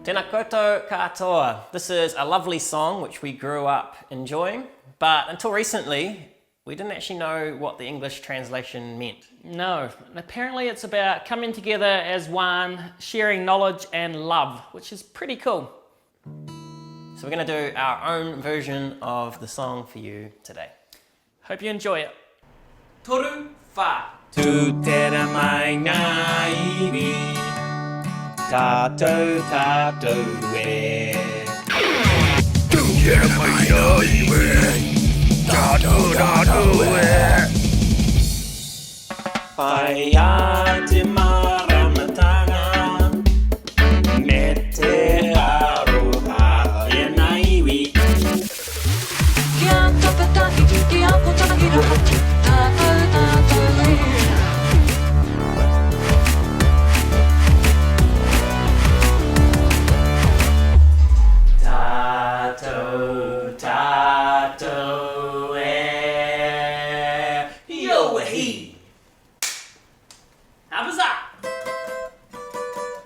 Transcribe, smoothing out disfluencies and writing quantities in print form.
Tēnā koutou katoa. This is a lovely song which we grew up enjoying, but until recently we didn't actually know what the English translation meant. No, and apparently it's about coming together as one, sharing knowledge and love, which is pretty cool. So we're going to do our own version of the song for you today. Hope you enjoy it. Toru, wha. Tūtera mai ngā iwi, tātou tātou e. Tūtera mai ngā iwi, tātou tātou e. Whai a te.